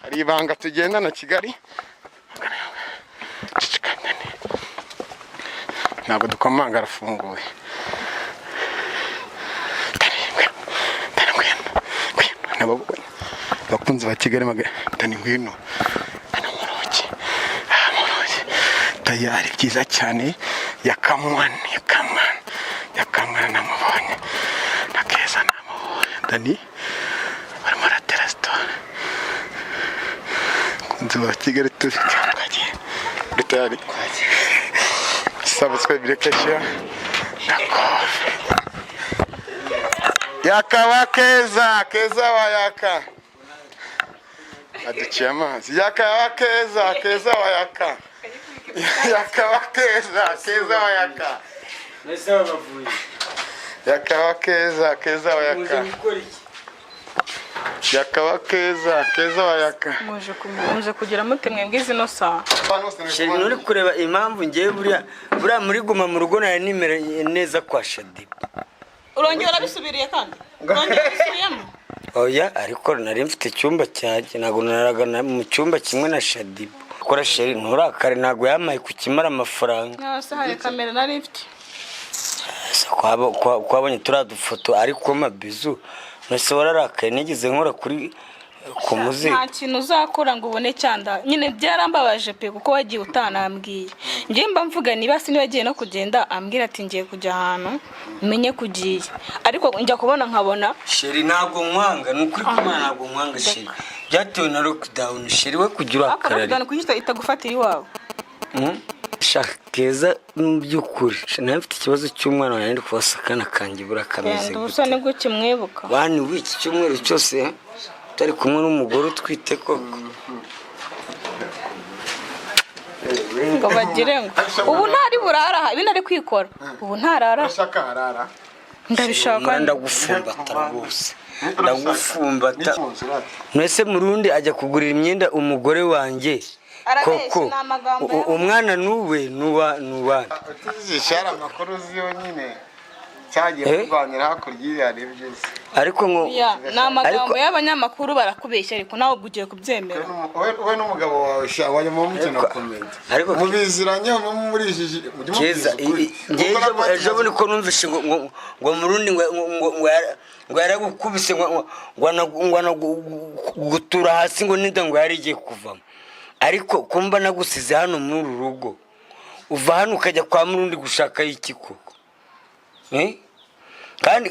Hari ibanga tugendana Kigali. Ceceka, Dani. Ntabwo dukomanga, arafunguye. Dani, ngwino. Dani, ngwino. Ngwino. Nababonye. Abakunzi ba Kigali Dani, ngwino hano mu rugi, aha mu rugi. Tayari, byiza cyane. Yakamwana, yakamwana, yakamwana, namubonye na Keza namubonye. Dani barimo aratera story. Abakunzi ba Kigali, turi twagiye uri tayari. Subscribe, like, share na comment. Yakaba Keza, Keza wa Yaka aduciye amazi. Yakaba Keza, Keza wa Yaka, yakaba Keza, Keza wa Yaka. Mbese babavuye? Yakaba Keza, Keza wa Muze Yaka. gukora iki? Yakaba Keza, Keza wa Yaka. Muje kugira mute mwebwe zino saha? Chéri, nturi kureba impamvu ngewe buriya muri guma mu rugo nari nimereye neza kwa Shadiba. Urongera urabisubiriye kandi urongera ubisubiyemo. Oya, ariko nari mfite icyumba cyanjye, ntabwo naraga mu cyumba kimwe na Shadiba. Kora chéri, nturakare, ntabwo yamaye kukimara amafaranga. Nta saha ya kamera nari mfite. Kwabonye turiya dufoto, ariko mabizu nose wararakaye, nigeze nkora kuri ku muzigo? Nta kintu uzakora ngo ubone cyanda nyine. Byarambabaje pe, kuko wagiye utanambwiye. Njye mba mvuga niba se niba agiye no kugenda ambwira ati ngiye kujya ahantu, menye ko ugiye, ariko njya kubona nkabona. Chéri, ntabwo nkwanga, ni ukuri kumana, ntabwo nkwanga chéri. Byatewe na lockdown, chéri, we kugira ariko urakarari. lockdown kuki itagufatira iwawe? Shaka Keza, mu by'ukuri nawe mfite ikibazo cy'umwana wanjye, ndi kubasa akana kanjye buriya kameze Genda ubusa. gute? Nibwo ukimwibuka? Wani w'iki cyumweru cyose utari kumwe n'umugore utwite koko. Ngo bagire ngo ubu ntari burara aha, ibindi ari kwikora, ubu ntarara. Urashaka harara? Ndabishaka. Mura ndagufumbata rwose, ndagufumbata. Mwese Murundi ajya kugurira imyenda umugore wanjye. Arabeshya, koko ni amagambo. Umwana nuwe nuwa nuwande? Utizishara amakuru uzi yonyine cyagiye Eh? kurwanira hakurya iriya ni byiza. Ariko ngo Ya, ni amagambo Ariko- y'abanyamakuru, barakubeshya, ariko nawe ubwo ugiye kubyemera. We n'umugabo wawe sha wajya mu mukino Ariko- comment ariko- mubiziranye murijiji mujye Keza mubwiza ukuri. njye Kuko na ejo bundi ko numvise ngo Murundi ngo yaragukubise, ngo anagutura hasi, ngo ninda ngo yari igiye kuvamo. Ariko kumba nagusize hano muri uru rugo, uva hano ukajya kwa Murundi gushakayo iki koko? Eh? Kandi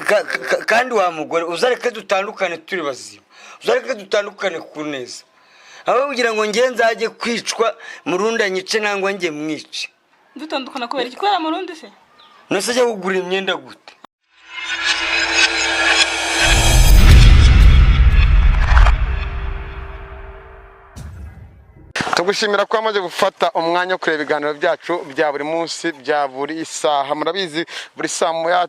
kandi wa mugore, uzareke dutandukane turi bazima, uzareke dutandukane ku neza, aho kugira ngo njye nzajye kwicwa, Murundi anyice nangwa njye mwice. Dutandukana kubera iki? Kubera Murundi se? Nose ajya kugura imyenda gute? Tugushimira ko wamaze gufata umwanya wo kureba ibiganiro byacu bya buri munsi, bya buri saha. Murabizi, buri saa moya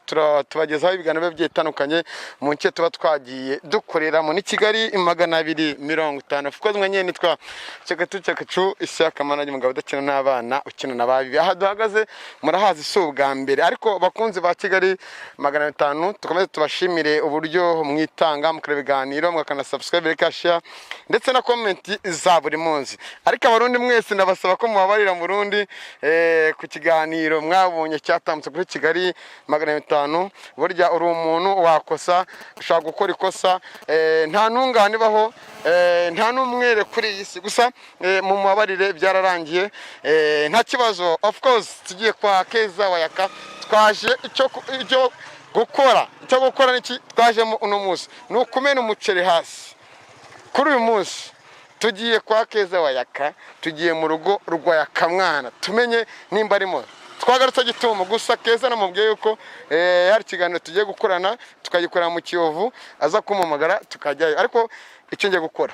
tubagezaho ibiganiro biba bitandukanye mu nce tuba twagiye dukoreramo. Ni Kigali 250. Kuko mwe nyine nitwa Cekatu Cekacu Ishyaka Manage, umugabo udakina n'abana, ukina na babi. Aha duhagaze murahazi, si ubwa mbere. Ariko bakunzi ba Kigali 500, dukomeze tubashimire uburyo mwitanga mukareba ibiganiro, mugakanda subscribe, like, share ndetse na comment za buri munsi. Ariko Abarundi mwese ndabasaba ko mubabarira Murundi ku kiganiro mwabonye cyatambutse kuri Kigali 500. Burya uri umuntu, wakosa, ushobora gukora ikosa, nta ntungane ibaho, nta n'umwere kuri iyi si. Gusa mumubabarire, byararangiye, nta kibazo. Of course tugiye kwa Keza Wayaka. Twaje icyo gukora, icyo gukora niki twajemo uno munsi ni ukumena umuceri hasi. Kuri uyu munsi tugiye kwa Keza Wayaka, tugiye mu rugo rwa Yakamwana, tumenye nimba arimo. Twagarutse gitumo gusa Keza namubwiye yuko hari ikiganiro tugiye gukorana, tukagikorera mu Kiyovu, aza kumpamagara tukajyayo. Ariko icyo ngiye gukora,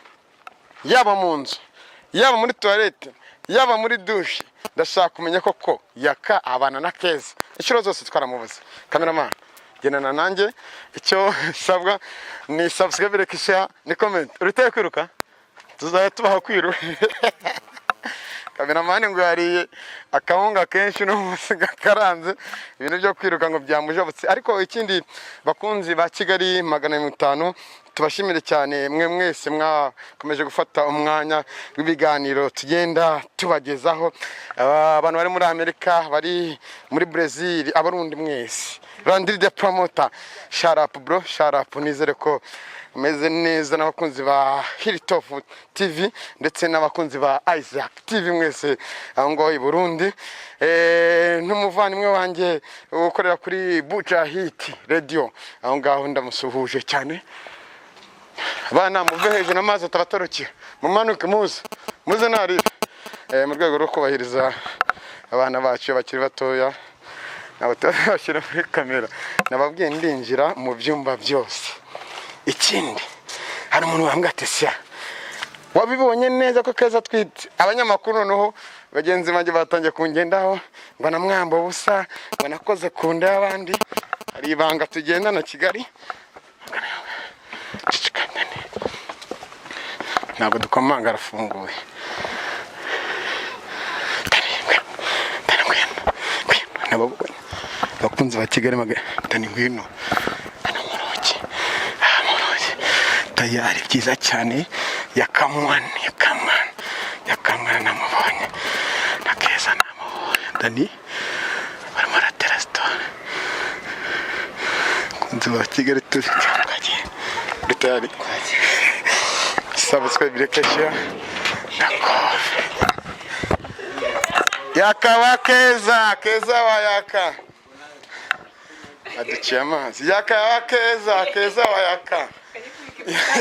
yaba mu nzu, yaba muri toilette, yaba muri douche, ndashaka kumenya koko Yaka abana na Keza. Inshuro zose twaramubuze. Cameraman, gendana nanjye. Icyo nsabwa ni subscribe, like, share ni comment. Uritaye kwiruka, tuzajya tubaha kwiruka. Cameraman ngo yariye akawunga kenshi uno munsi gakaranze, ibintu byo kwiruka ngo byamujabutse. Ariko ikindi, bakunzi ba Kigali 500, Tubashimire cyane mwe mwese mwakomeje gufata umwanya w'ibiganiro tugenda tubagezaho. Abantu bari muri Amerika, bari muri Brazil, Abarundi mwese, Landry the Promoter, shout out bro, shout out. Nizere ko umeze neza, n'abakunzi ba Hilltop TV ndetse n'abakunzi ba Isaac TV mwese aho ngaho i Burundi. N'umuvandimwe wanjye ukorera kuri Buja Hit Radio aho ngaho, ndamusuhuje cyane. Bana, muve hejuru, amazi atabatorokera, mumanuke, muze muze narira. Mu rwego rwo kubahiriza abana bacu bakiri batoya, ntabwo bashyira muri kamera. Nababwiye, ndinjira mu byumba byose. Ikindi, hari umuntu wambwira ati: "Sya, wabibonye neza ko Keza atwite?" Abanyamakuru noneho bagenzi banjye batangiye kungendaho ngo namwamba ubusa, ngo nakoze ku nda y'abandi. Hari ibanga tugendana Kigali. Ceceka, Dani. Ntabwo dukomanga, arafunguye. Dani, ngwino. Dani, ngwino. Ngwino. Nababonye abakunzi ba Kigali Dani, ngwino hano mu rugi, aha mu rugi. Tayari, byiza cyane. Yakamwana, yakamwana, yakamwana, namubonye na Keza namubonye. Dani barimo baratera story. Abakunzi ba Kigali turi twagiye uri tayari. Subscribe, like, share na comment. Yakaba Keza, Keza wa Yaka aduciye amazi. Yakaba Keza, Keza wa Yaka,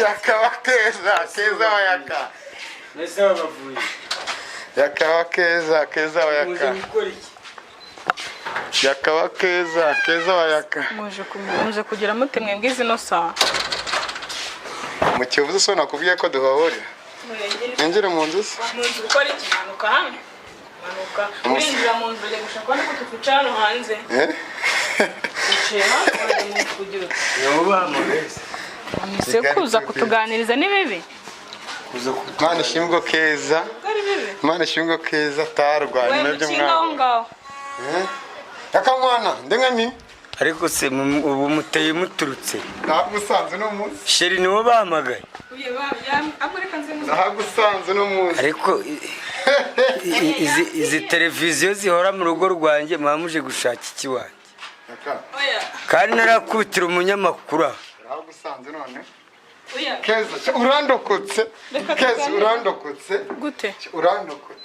yakaba Keza, Keza wa Yaka. Mbese babavuye? Yakaba Keza, Keza wa Muje Yaka. gukora iki? Yakaba Keza, Keza wa Yaka. Muje kugira mute mwebwe zino saha? Mu Kiyovu so nakubwiye ko duhahurira. Ninjire mu nzu se? Mu nzu gukora iki? Manuka hano, manuka. Urinjira mu nzu ujya gushaka ko tukwicara hano hanze? Eh? Wicaye hano, urajya mu nzu kugira uti Nibo bamuheze. Ese kuza kutuganiriza ni bibi? Kuza. Imana ishimwe ko Keza Ubwo ari bibi? Imana ishimwe ko Keza atarwaye. We Nabyo mukinga aho mwabonye. ngaho. Eh? Yakamwana ndengami. Ariko se ubu muteye muturutse? Nagusanze uno munsi. Chéri, nibo bahamagaye. Nagusanze uno munsi. Ariko izi televiziyo zihora mu rugo rwanjye, muba muje gushaka iki wanjye? Yaka, Kandi narakubitira umunyamakuru aho. nagusanze none Keza, urandokotse. Reka Keza, tuganire. urandokotse. Gute? Urandokotse.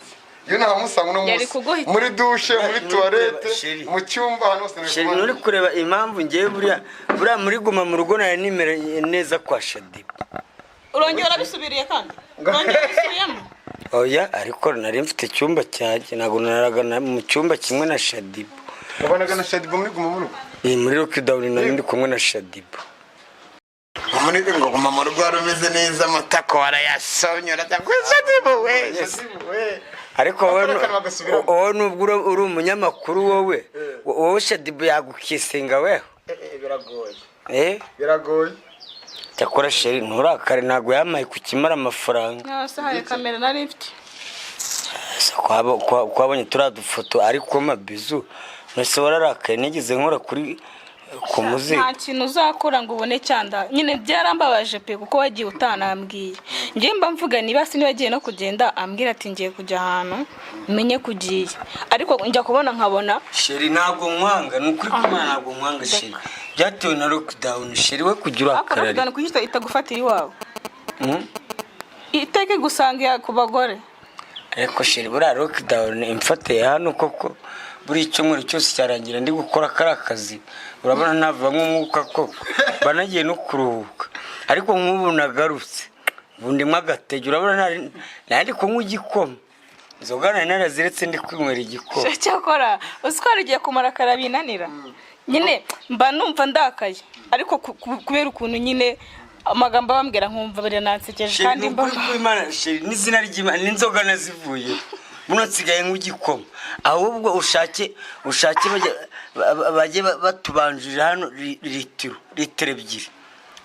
Iyo ntamusanga uno Yari munsi kuguhita. muri douche, muri toilette, Chéri. mu cyumba, ahantu hose nari Chéri, kubona. nturi kureba impamvu ngewe buriya muri guma mu rugo nari nimereye neza kwa Shadiba. Urongera urabisubiriye, kandi urongera ubisubiyemo. Oya, ariko nari mfite icyumba cyanjye, ntabwo naraga mu cyumba kimwe na Shadiba. Wabonaga na Shadiba muri guma mu rugo? Iyi muri lockdown nari ndi kumwe na Shadiba. Muri ngo guma mu rugo wari umeze neza, amatako warayasomye, urajya ngo Shadiba we, Shadiba we. Ariko wowe Akandi kantu bagasubiramo. Wowe nubwo uri umunyamakuru, wowe Shadiba yagukisinga weho? Biragoye. Eh. Biragoye. Cyakora chéri, nturakare, ntabwo yamaye ku kimara amafaranga. Nta hari kamera nari mfite. Kwabonye turiya dufoto, ariko mabizu mbese wararakaye? Nigeze nkora kuri ku muzigo? Nta kintu uzakora ngo ubone cyanda. Nyine byarambabaje pe, kuko wagiye utanambwiye. Njye mba mvuga niba se niba agiye no kugenda ambwira ati: "Ngiye kujya ahantu," menye ko ugiye. Ariko njya kubona nkabona Chéri, ntabwo nkwanga, ni ukuri kumana, ntabwo nkwanga chéri. Byatewe na lockdown, chéri, we kugira Ariko urakarari. lockdown kuki itagufatira iwawe? Hmm? Iteka igusanga ku bagore. Ariko chéri, buriya lockdown imfateye hano koko, buri cyumweru cyose cyarangira ndi gukora kariya kazi, urabona navamo umwuka koko, mba nagiye no kuruhuka. Ariko nk'ubu nagarutse, ubu ndimo agatege, urabona nari ndi kunywa igikoma, inzoga nari naraziretse, ndi kwinywera igikoma. Cyakora uzi ko hari igihe kumara karabinanira nyine, mba numva ndakaye, ariko kubera ukuntu nyine amagambo bambwira nkumva biranansekeje. Chéri, Kandi ni mba ukuri kw'Imana, chéri, n'izina ry'Imana, n'inzoga nazivuye, buno nsigaye nk'igikoma. Ahubwo ushake bajye batubanjirira hano litiro 2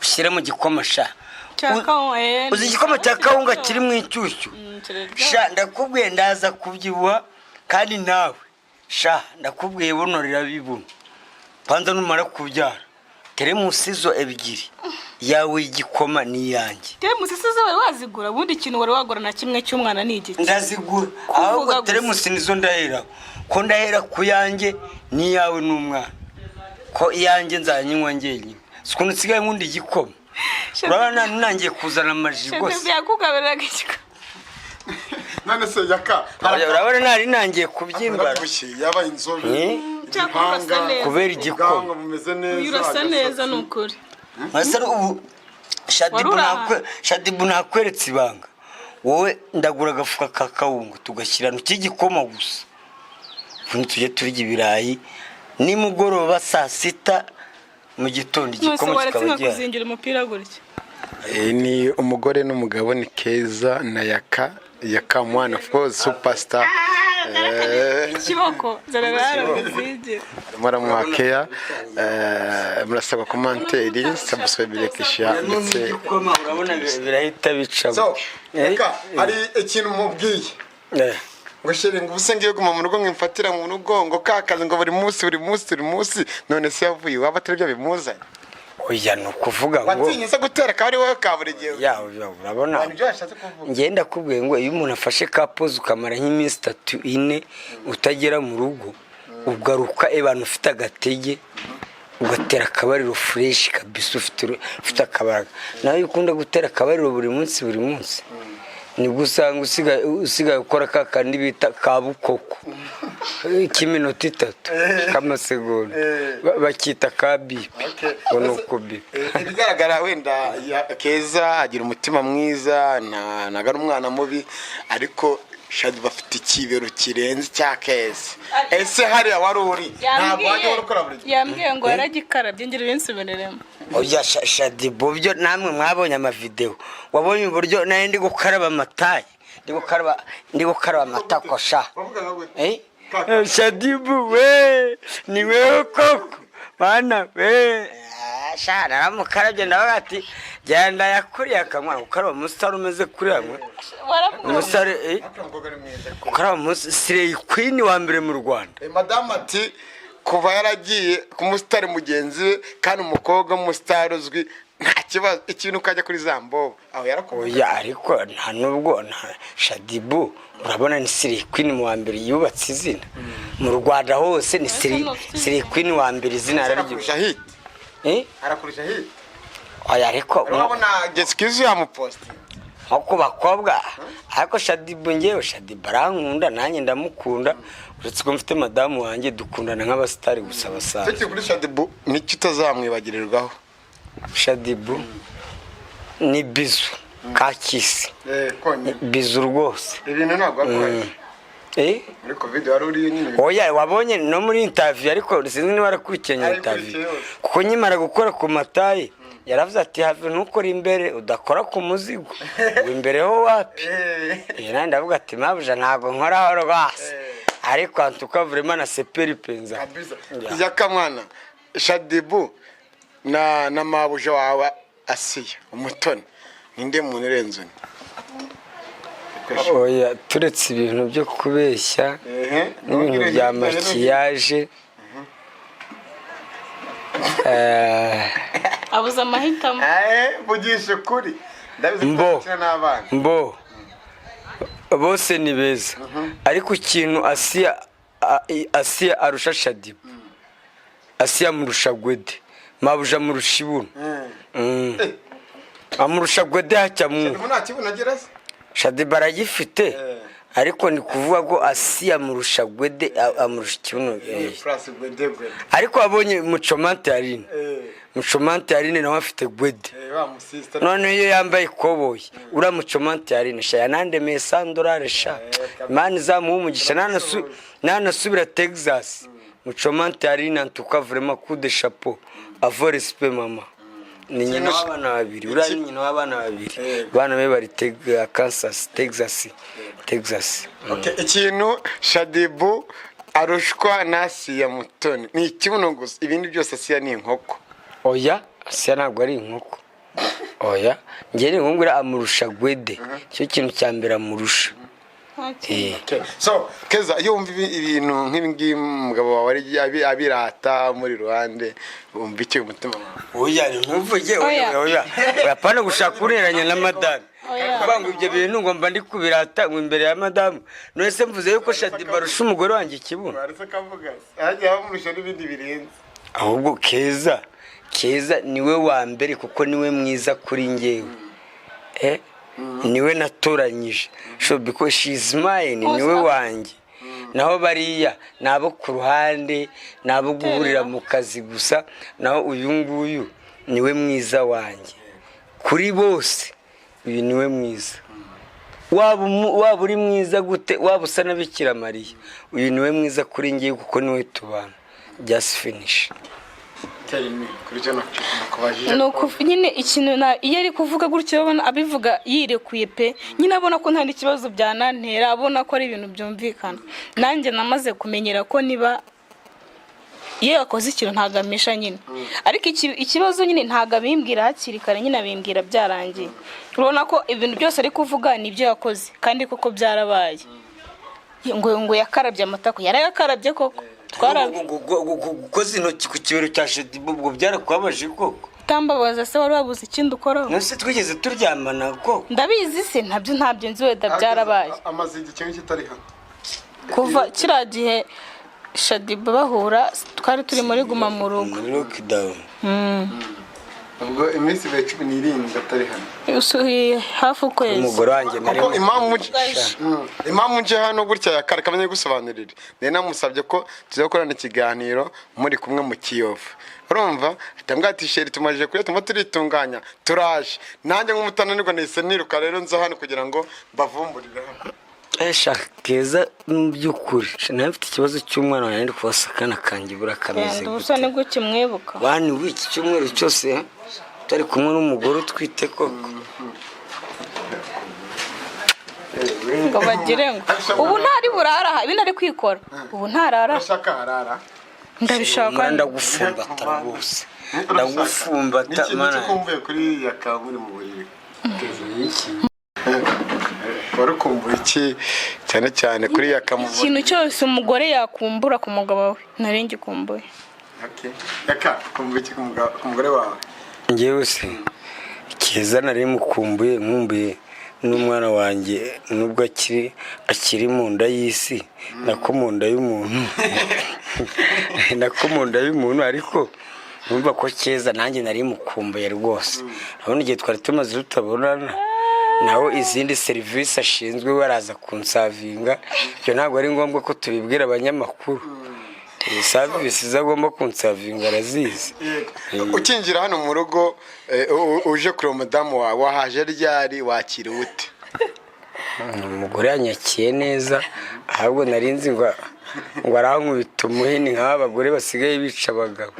ushyire mu gikoma sha. Cya kawunga, Uzi igikoma cya kawunga kiri mu inshyushyu? Kiraryoha. Sha, ndakubwiye, ndaza kubyibuha. Kandi nawe sha, ndakubwiye, buno rirabibuno kwanza numara kubyara. Teremusi zo ebyiri, yawe y'igikoma n'iyanjye. Teremusi se zo wari wazigura? Ubundi ikintu wari wagura na kimwe cy'umwana ni igiki? Ndazigura. Kuvuga Ahubwo gusa. teremusi nizo ndaheraho, ko ndahera ku yanjye n'iyawe n'umwana, ko iyanjye nzanyinywa njyenyine. Si ukuntu nsigaye nkunda igikoma, urabona nangiye kuzana amaji rwose. Yakugaburiraga igikoma? None se Yaka? Urabona nari nangiye kubyimbara. Arabyibushye, yabaye inzobe. Cyakora urasa Igihanga, neza. Kubera igikoma. ubwanwa bumeze neza. Uyu urasa Agasatsi. neza, ni ukuri. Ese ubu Shadibu Wari uri aha? Shadibu, nakweretse ibanga. Wowe ndagura agafuka ka kawunga, tugashyirana cy'igikoma gusa, ubundi tujye turya ibirayi nimugoroba, saa sita, mu gitondo Nuse igikoma waretse kikaba gihari. nkakuzingira umupira gutya. Ni umugore n'umugabo, ni Keza na Yaka. Yaka mwana, of course superstar. Ikiboko zararakuzingira. Arimo aramuha keya. Murasabwa commentaire, subscribe, like, share ndetse N'igikoma urabona birahita bicamo. So Yaka, hari ikintu mubwiye ngo chéri, ngo ubuse ngiye guma mu rugo, nkimfatira mu rugo, ngo kakazi, ngo buri munsi, buri munsi, buri munsi. None se yavuye iwabo atari byo bimuzanye? Oya, ni ukuvuga ngo Watinye se gutera akaba ari wowe ka buri gihe? Ya, urabona. Abantu ibyo yashatse kuvuga. Ngenda kubwiye ngo iyo umuntu afashe ka pause ukamara nk'iminsi 3, 4 utagera mu rugo, ugaruka abantu ufite agatege, ugatera akabariro fresh kabisa, ufite akabaraga. Nawe iyo ukunda gutera akabariro buri munsi, buri munsi, nibwo usanga usigaye ukora ka kandi bita ka bukoko k'iminota 3 k'amasegonda. Bakita ka bipi, ngo ni uko bipi. Ibigaragara wenda Keza agira umutima mwiza, ntago ari umwana mubi, ariko Shadi bafite ikibero kirenze icya Keza. Ese hariya wari uri, ntabwo wajya uhora ukora buri gihe? Yambwiye ngo yaragikarabye, ngira ibinsubiriremo. Oya, Shadibu byo namwe mwabonye amavideo, wabonye uburyo nayo ndi gukaraba amatayi, ndi gukaraba amatako sha. Wavugaga gute? Eh? Kaka. Shadibu we, ni wewe koko mana we. Ah, sha naramukarabye, ndavuga ati genda yakuriye akamwana gukaraba umusitari umeze kuriya mwe. Umusitari, eh, Ariko umukobwa ni mwiza. Gukaraba umunsi, slay queen wa mbere mu Rwanda. Madamu ati kuva yaragiye ku musitari mugenzi we, kandi umukobwa w'umusitari uzwi, nta kibazo, ikintu ukajya kuri za mbobo aho yarakuvuga. Oya, ariko nta nubwo nta Shadibu, urabona ni slay queen mu wa mbere yubatse izina mu Rwanda hose, ni slay queen wa mbere, izina yararyo. Arakurusha hit. Eh? Arakurusha hit. Oya, ariko Urabona Jessica yamuposti. Nko ku bakobwa, ariko Shadibu, ngewe Shadibu arankunda, nanjye ndamukunda, uretse ko mfite madamu wanjye, dukundana nk'abasitari gusa basanzwe. Tukiri kuri Shadibu, nicyo utazamwibagirirwaho? Shadibu ni bisou ka kiss. Konyine. Bisou rwose. Ibintu ntabwo wakoze Eh? muri Covid wari uriyo nyine. Oya, wabonye no muri interview, ariko sinzi niba warakurikiranye Narayikurikiye interview. yose. Kuko nkimara gukora ku matayi yaravuze ati: "Have, ntukore imbere udakora ku muzigo, ngo imbere ho wapi." Eh, nanjye ndavuga ati: "Mabuja, ntabwo nkoraho rwose, ariko antuka vraiment na seperi penza." Kabisa. Yakamwana, Shadibu na mabuja wawe Asiya Umutoni, ninde muntu urenze undi? Oya, turetse ibintu byo kubeshya n'ibintu bya maquillage, Abuze amahitamo. Vugisha ukuri, ndabizi ko Mbo. ukina n'abana. Mbo bose ni beza, ariko ikintu Asiya arusha Shadibu, Asiya amurusha gwede, mabuja amurusha ibuno. Amurusha gwede hacya mwuka. Shadibu nta kibuno agira se? Shadibu aragifite. Ariko ni kuvuga ko Asiya amurusha gwede, amurusha ikibuno. Plus gwede gwede. Ariko wabonye Mucomante Aline? Mucomante Aline nawe afite gwede. Wa musista. Noneho iyo yambaye ikoboyi, uriya Mucomante Aline sha yanandemeye sandorare sha. Imana izamuha umugisha nanasubira Texas. Mucomante Aline, en tout cas vraiment coup de chapeau, à vos respect mama. Ni nyina w'abana babiri, uriya ni nyina w'abana babiri. Abana be bari Kansas, Texas, Texas. Okay, ikintu Shadibu arushwa na Asiya Mutoni ni ikibuno gusa, ibindi byose Asiya ni inkoko. Oya, Asiya ntabwo ari inkoko. Oya, njye ni nkubwira amurusha gwede, icyo kintu cya mbere amurusha. Nta kintu. Okay. So Keza, iyo wumva ibintu nk'ibi ngibi umugabo wawe abirata muri ruhande, wumva iki umutima wawe? Oya, ntuvuge oya. Oya. Oya oya, pana gushaka kureranya na madame. Oya. Kuvuga ngo ibyo bintu ngo mba ndi kubirata ngo imbere ya madamu, none se mvuze yuko Shadiba arusha umugore wanjye ikibuno? Waretse akavuga, hagiye bamurusha n'ibindi birenze. Ahubwo Keza, Keza niwe wa mbere kuko niwe mwiza kuri njyewe, niwe natoranyije, so because she is mine, niwe wanjye. Naho bariya ni abo ku ruhande, ni abo guhurira mu kazi gusa. Naho uyu nguyu niwe mwiza wanjye kuri bose, uyu niwe mwiza. Waba uri mwiza gute, waba usa na Bikira Mariya, uyu niwe mwiza kuri njyewe kuko niwe tubana, just finish. Tell me kuri cyo nakubajije. Ni nyine ikintu iyo ari kuvuga gutyo, ubona abivuga yirekuye pe. Nyine abona ko nta n'ikibazo byanantera, abona ko ari ibintu byumvikana. Nanjye namaze kumenyera ko niba iyo yakoze ikintu ntabwo amisha nyine. Ariko ikibazo nyine ntabwo abimbwira hakiri kare, nyine abimbwira byarangiye. Urabona ko ibintu byose ari kuvuga nibyo yakoze kandi koko byarabaye. Ngo yakarabye amatako, yarayakarabye koko, twarabi. Gukoza intoki ku kibero cya Shadiba, ubwo byarakubabaje koko? Utambabaza se wari wabuze ikindi ukoraho? None twigeze turyamana koko? Ndabizi se, ntabyo nzi, wenda byarabaye. Amaze igihe kimwe kitari hano. Kuva kiriya gihe Shadiba bahura, twari turi muri guma mu rugo. Muri lockdown. Ubwo iminsi ibaye 17 atari hano. Usuhiye hafi ukwezi. Umugore wanjye nari Kuko impamvu nje hano gutya ya kare kamenya gusobanurira, nari namusabye ko tuzakorana ikiganiro muri kumwe mu Kiyovu. Urumva, ahita ati: "Chéri, tumajije kurya, turimo turitunganya, turaje." Nanjye nk'umutananirwa nahise niruka rero nza hano kugira ngo mbavumburire hano. Esha Keza, mu by'ukuri nawe mfite ikibazo cy'umwana wanjye, ndi kubasa akana kanjye buriya kameze Genda ubusa gute? Nibwo ukimwibuka. Wani w'iki cyumweru cyose tutari kumwe n'umugore utwite koko. Ngo bagire ngo ubu ntari burara aha, ibindi ari kwikora, ubu ntarara. Urashaka harara? Ndabishaka. Mara ndagufumbata rwose, ndagufumbata. Niki Mana. Kumbuye kuri yaka muri mu buriri, wari ukumbuye iki cyane cyane kuri yaka mu buriri? Ikintu cyose umugore yakumbura ku mugabo we nari ngikumbuye. Okay. Yaka, ukumbuye iki ku mugore wawe? Njyewe se Keza nari mukumbuye, nkumbuye n'umwana wanjye, nubwo akiri mu nda y'isi, nako mu nda y'umuntu, nako mu nda y'umuntu. Ariko numva ko Keza nanjye nari mukumbuye rwose. Urabona igihe twari tumaze tutabonana, nawe izindi serivisi ashinzwe we araza kunsavinga. Ibyo ntabwo ari ngombwa ko tubibwira abanyamakuru. Iyi serivisi ze agomba kunsavinga arazizi. Ukinjira hano mu rugo, uje kureba umudamu wawe, wahaje ryari, wakiriwe ute? Umugore yanyakiye neza. Ahubwo nari nzi ngo arankubita umuhini nk'aba bagore basigaye bica abagabo,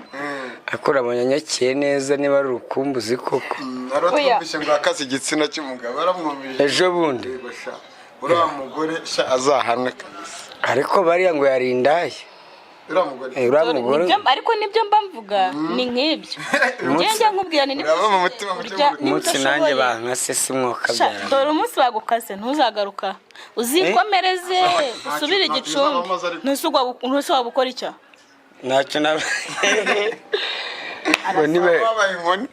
ariko urabona yanyakiye neza. Niba ari urukumbuzi koko. Aratwumvise ngo yakase igitsina cy'umugabo, aramwumvise. Ejo bundi. Yego sha, uriya mugore sha azahanwe kabisa. Ariko bariya ngo yari indaya. Uriya mugore? Uriya mugore. Ariko nibyo mba mvuga, ni nk'ibyo njye nkubwira ni Uraba mu mutima muke. Urya- niba Umunsi nanjye udashoboye- bankase si mwuka Sha, byara. dore umunsi bagukase ntuzagaruka, uzikomereze usubire Ntacyo igicumbi. uzaba umaze ariko. Ntuse waba ukora icyo? Ntacyo naba ngo niba Wabaye inkoni.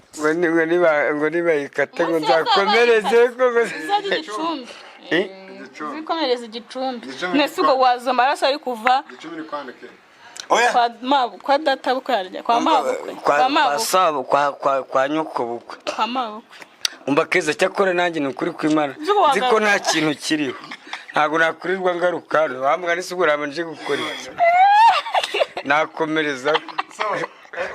ngo nibayikate ngo Umunsi nzakomereze koko. Uzajya igicumbi. Eh? Igicumbi. Uzikomereze igicumbi. Igicumbi. Mbese ubwo waza amaraso ari kuva Igicumbi ni kwandike. Oya. Kwa mabu, kwa data bukwe, harya kwa mabukwe. Kwa kwa kwa mabukwe. sabo, kwa nyoko bukwe. Kwa mabukwe. Umva Keza, cyakora nanjye ni ukuri kw'Imana Zuba nzi ko wagaruka. nta kintu kiriho, ntabwo nakurirwa ngaruka hano wambwa n'isugura nje gukora iki, nakomereza ko. So,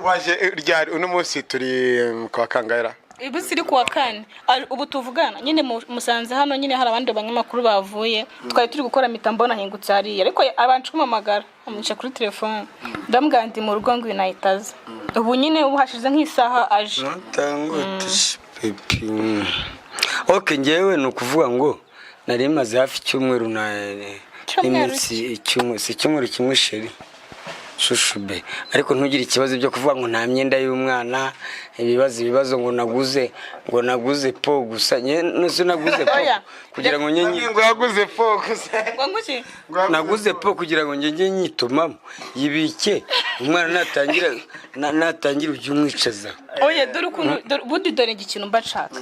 waje ryari? Uno munsi turi kwa kangahe? Ubu siri kuwa kane. Ubu tuvugana nyine musanze hano nyine hari abandi banyamakuru bavuye, twari turi gukora mpita mbona hingutse hariya, ariko abanje kumamagara amuca kuri telefone, ndamubwira ndi mu rugo ngo uyu nahita aza. Ubu nyine ubu hashize nk'isaha aje. Ntutangutishe pepi. Ok, ngewe ni ukuvuga ngo nari maze hafi icyumweru na Icyumweru? n'iminsi icyumweru, si icyumweru kimwe chéri. Chouchou be, ariko ntugire ikibazo byo kuvuga ngo nta myenda y'umwana, ibibazo ngo naguze po gusa. Nuse naguze po Oya. kugira ngo nye Ngo yaguze po gusa. Ngo nguki? Naguze po kugira ngo njye nyitumamo, yibike umwana natangira ujye umwicaza. Oya, dore ukuntu, dore ubundi, dore ikintu mba nshaka.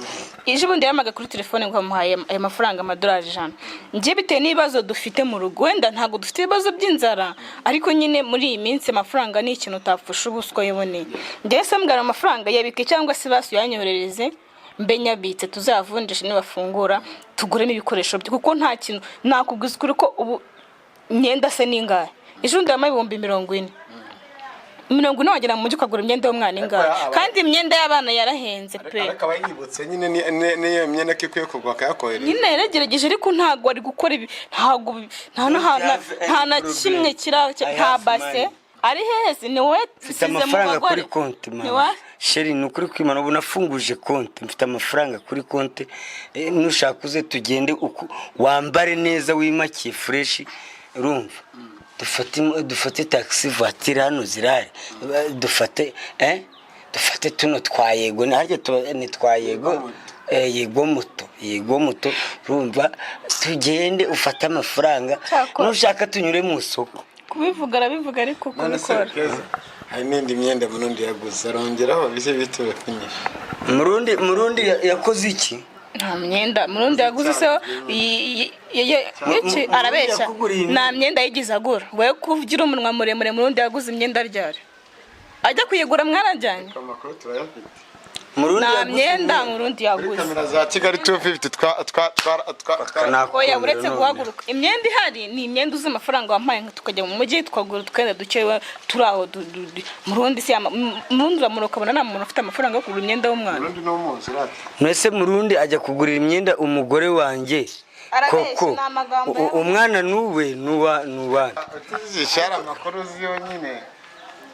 Ejo bundi yahamagaye kuri telefone ngo bamuhaye ayo mafaranga, amadolari 100. Njye bitewe n'ibibazo dufite mu rugo, wenda ntabwo dufite ibibazo by'inzara, ariko nyine muri iyi minsi amafaranga ni ikintu utapfusha ubuswa yiboneye. Njyewe se mbwira, amafaranga yabike cyangwa se basi uyanyoherereze mbe nyabitse, tuzayavunjishe nibafungura, tuguremo ibikoresho bye, kuko nta kintu nakubwiza ukuri ko ubu imyenda se ni ingahe? Ejo bundi yampaye 40,000. 40 wagera mu mujyi ukagura imyenda y'umwana ingahe? Kandi imyenda y'abana yarahenze pe. Ariko aba yibutse nyine n'iyo myenda ko ikwiye kugwa akayakohereza. Nyine yaragerageje, ariko ntabwo ari gukora ibi, ntabwo nta nta na kimwe kira I nta have base money. Ari heze ni wowe Mfite usize mu amafaranga bagore. kuri konti. Ni Mama wa chérie, ni ukuri kwimana, ubu nafunguje konti, mfite amafaranga kuri konti. Nushaka uze tugende wambare neza, wimakiye fresh, urumva, dufate taxi voiture hano zirahari. Dufate tuno twa Yego, ni harya ni twa Yego, Yego moto, Yego moto, urumva, tugende ufate amafaranga. Cyakora. Nushaka tunyure mu isoko. Kubivuga arabivuga, ariko None se kubikora Keza, hari n'indi myenda Murundi yaguze arongeraho bise bituwe finisha. Murundi yakoze iki? Nta myenda Murundi yaguze se iki? Murundi Arabeshya. yakuguriye Nta imyenda. myenda yigeze agura. Wowe kugira umunwa muremure, Murundi yaguze imyenda ryari? Ajya kuyigura mwarajyanye? Amakuru turayafite. Murundi Nta yaguze myenda imyenda. Murundi Kuri yaguze. kamera za Kigali 250 twa twa twa twa twa Kanakundira Oya, uretse none. guhaguruka, imyenda ihari ni imyenda uzi amafaranga wampaye ngo tukajya mu mujyi tukagura utwenda duke turi aho. Murundi se Murundi uramura ukabona nta muntu ufite amafaranga yo kugura imyenda y'umwana. Murundi no muzi rata. Mwese Murundi ajya kugurira imyenda umugore wanjye Arabeshya, koko? ni amagambo Umwana nuwe nuwa Utizishara amakuru uzi yonyine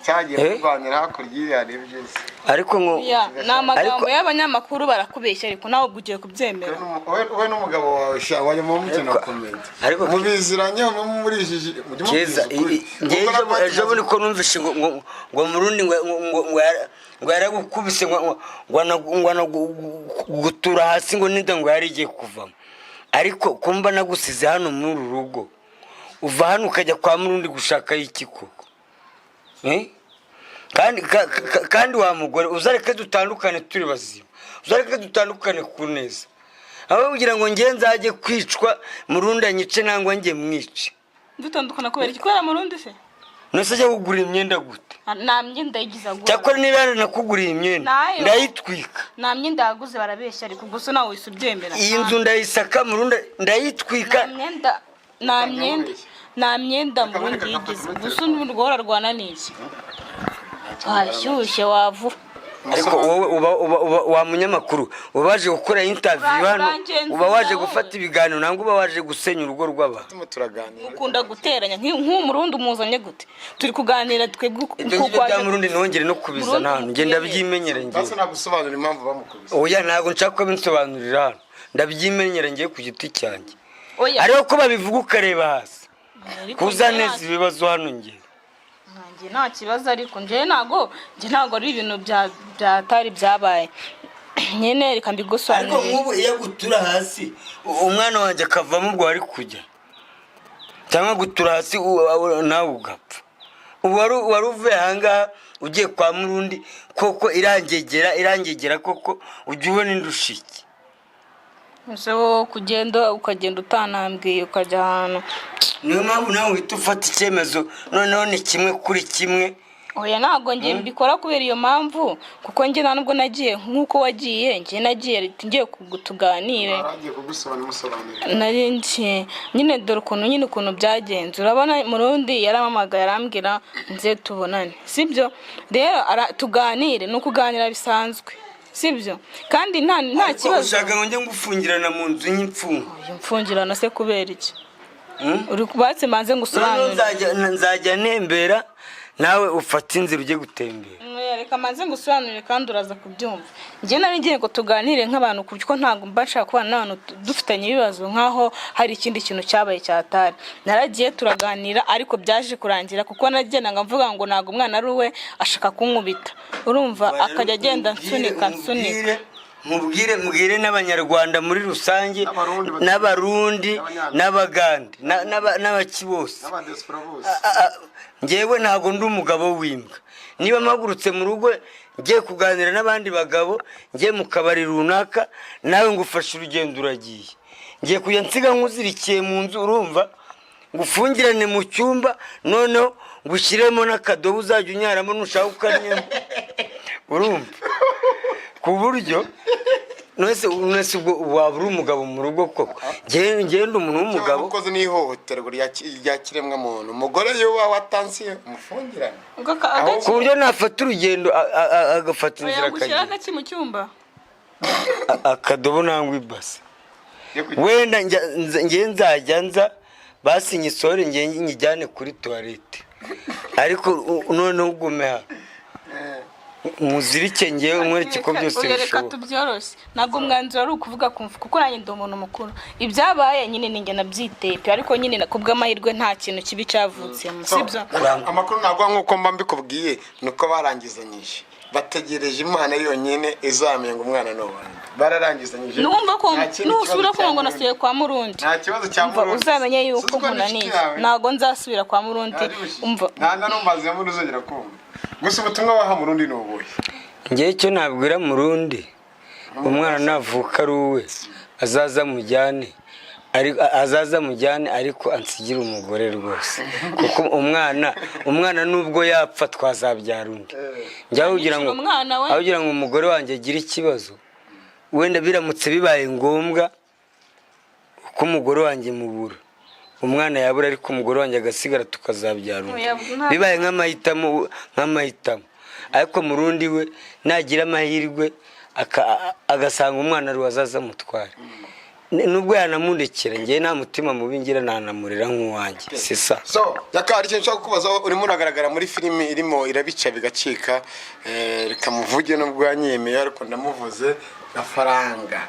cyagiye Eh? kurwanira hakurya iriya ari byiza. Ariko ngo Ya, ni amagambo Ariko- y'abanyamakuru, barakubeshya, ariko nawe ubwo ugiye kubyemera. Wowe n'umugabo wawe sha wajya mu mukino Ariko- comment. Ariko- Mubiziranye murijiji mujye Keza, mubwiza ukuri. njye Kuko na ejo bundi ko numvishe ngo Murundi ngo yaragukubise, ngo gutura hasi, ngo n'inda ngo yari igiye kuvamo, ariko kumba nagusize hano muri uru rugo, uva hano ukajya kwa Murundi gushakayo iki koko? Eh? Kandi wa mugore, uzareke dutandukane turi bazima, uzareke dutandukane ku neza, aho kugira ngo njye nzajye kwicwa, Murundi anyice nangwa njye mwice. Dutandukana kubera iki? Kubera Murundi se? Nose ajya kugura imyenda gute? Nta myenda yigize agura. Cyakora niba yaranakuguriye imyenda, Nayo. ndayitwika. Nta myenda yaguze, barabeshya, ariko gusa nawe wese ubyemera. Iyi nzu ndayisaka, Murundi ndayitwika. Nta myenda Murundi yigize. Gusa ubu rwararwana n'iki? Washyushye wavu. Ariko wowe uba wa munyamakuru, uba waje gukora interview hano, Urangenzura uba waje wowe. gufata ibiganiro, nangwa uba waje gusenya urugo rw'abantu? Turimo turaganira. Ukunda guteranya nk'uwo Murundi umuzanye gute? Turi kuganira twebwe. Ibyo ngibyo bya Murundi ntongere no kubizana Murundi hano, ngenda ndabyimenyere Basi njyewe. nagusobanurira impamvu bamukubise. Oya, ntabwo nshaka ko binsobanurira hano, ndabyimenyere ngiye ku giti cyanjye. Oya. Ariko ko babivuga ukareba hasi, Ariko kuza njye neza ibibazo hano ngewe. Njye nta kibazo, ariko njye ntabwo ari ibintu byatari byabaye nyine, reka Ariko mbigusobanurire. nk'ubu iyo gutura hasi umwana wanjye akavamo, ubwo wari kujya cyangwa gutura hasi nawe ugapfa. Ubu wari uvuye ahangaha ugiye kwa Murundi koko, irangegera irangegera koko, ujya ubona indushiki. Ese wowe kugenda ukagenda utanambwiye, ukajya ahantu? Niyo mpamvu nawe uhita ufata icyemezo noneho, ni kimwe kuri kimwe. Oya, ntabwo njye mbikora kubera iyo mpamvu, kuko njye nta nubwo nagiye nk'uko wagiye. Njye nagiye ngiye tuganire. Agiye kugusobanurira, umusobanurira. Nari ngiye nyine, dore ukuntu nyine ukuntu byagenze. Urabona Murundi yaramamagaye arambwira nze tubonane, sibyo? Rero tuganire, ni ukuganira bisanzwe, sibyo? Kandi nta Ariko kibazo. ushaka ngo njye ngufungirana mu nzu y'imfungwa? Oya, mfungirana se kubera iki? Hmm? Uri kubatse manze Noneho ngusobanurire. nzajya ntembera, nawe ufate inzira ujye gutembera. Oya, Reka manze ngusobanurire kandi uraza kubyumva. Njye nari ngiye ngo tuganire nk'abantu, kuko ntabwo mba nshaka kubana n'abantu dufitanye ibibazo nk'aho hari ikindi kintu cyabaye cyatari. Naragiye turaganira, ariko byaje kurangira, kuko nagendaga mvuga ngo ntabwo umwana ari uwe, ashaka kunkubita, urumva, akajya agenda nsunika nsunika. Mubwire, mbwire n'Abanyarwanda muri rusange, N'Abarundi, n'Abarundi, n'Abanyamerika, n'Abagande, n'abaki bose. N'abadiyasipora bose. Njyewe ntabwo ndi umugabo w'imbwa. Niba mpagurutse mu rugo ngiye kuganira n'abandi bagabo, ngiye mu kabari runaka, nawe ngufashe urugendo uragiye, ngiye kujya nsiga nkuzirikiye mu nzu, urumva, ngufungirane mu cyumba, noneho ngushyiremo n'akadobo uzajya unyaramo nushaka ukanyemo, urumva, ku buryo none se ubwo waba uri umugabo mu rugo koko? Njyewe ndi umuntu w'umugabo. Umukozi n'ihohoterwa rya kiremwamuntu, umugore yubaha watansiye umufungirane. Ubwo agaki- Ku buryo nafata urugendo agafata inzira Oya, ngushyira akagenda agaki mu cyumba? Akadobo nangwa ibase. Wenda njye nzajya nza basi nyisore, njye nyijyane kuri toilette, ariko noneho ugume hano muzirike, ngewe mwereke ko byose Oya, reka bishoboka. tubyoroshye. Ntabwo umwanzuro ari ukuvuga kumva, kuko nanjye ndi umuntu mukuru. Ibyabaye nyine ni njye nabyiteye pe, ariko nyine ku bw'amahirwe nta kintu kibi cyavutsemo, sibyo? Amakuru ntabwo nk'uko mba mbikubwiye, ni uko barangizanyije, bategereje Imana yonyine izamenya ngo umwana ni uwanjye. Bararangizanyije. Numva ko Nta kindi nusubira kibazo kumva ngo cya nasubiye kwa Murundi, Nta kibazo cya umva, Murundi. uzamenye yuko Suzi ko ni inshuti nkunaniye. yawe. Ntabwo nzasubira kwa Murundi, umva. Nta na numbazi ya Murundi uzongera kumva. Gusa ubutumwa waha Murundi ni ubuhe? Ngewe icyo nabwira Murundi, umwana navuka ari uwe, azaza mujyane, ariko azaza mujyane, ariko ansigire umugore rwose, kuko umwana nubwo yapfa twazabyara undi. Njya aho kugira ngo Anyicira umwana we. Aho kugira ngo umugore wanjye agire ikibazo, wenda biramutse bibaye ngombwa ko umugore wanjye mubura, umwana yabura, ariko umugore wanjye agasigara, tukazabyara undi. Oya, Bibaye nk'amahitamo. Ariko Murundi we nagira amahirwe agasanga umwana ari we, azaza amutware. Nubwo yanamundekera, ngewe nta mutima mubi ngira, nanamurera nk'uwanjye sisa. So Yaka, hari ikintu nshaka kukubaza. Urimo uragaragara muri filimi irimo irabica bigacika. Reka muvuge nubwo yanyemeye, ariko ndamuvuze, Gafaranga.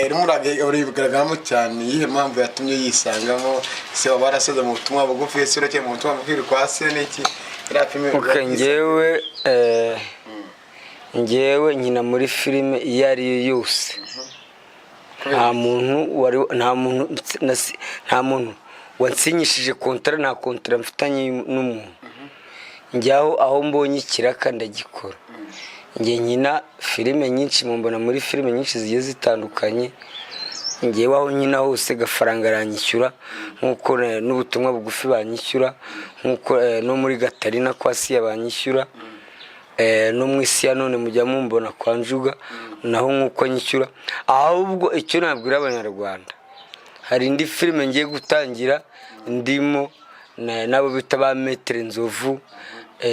Urimo urigaragaramo cyane. Iyihe mpamvu yatumye yisangamo? Se waba warasoze mu butumwa bugufi? Ese urakeye mu butumwa bugufi kwa se n'iki? Iriya filime? Ok, ngewe nkina muri filime iyo ari yo yose, nta muntu wari, nta muntu wansinyishije kontara, nta kontara mfitanye n'umuntu. Njyaho aho mbonye ikiraka ndagikora. Njye nkina filime nyinshi, mumbona muri filime nyinshi zigiye zitandukanye. Ngewe aho nkina hose Gafaranga aranyishyura, nk'uko n'ubutumwa bugufi banyishyura, nk'uko no muri Gatarina kwa Siya banyishyura, no mu Isi ya None mujya mumbona kwa Njuga, naho nk'uko nyishyura. Ahubwo icyo nabwira Abanyarwanda, hari indi filime ngiye gutangira ndimo n'abo bita ba Maître Nzovu,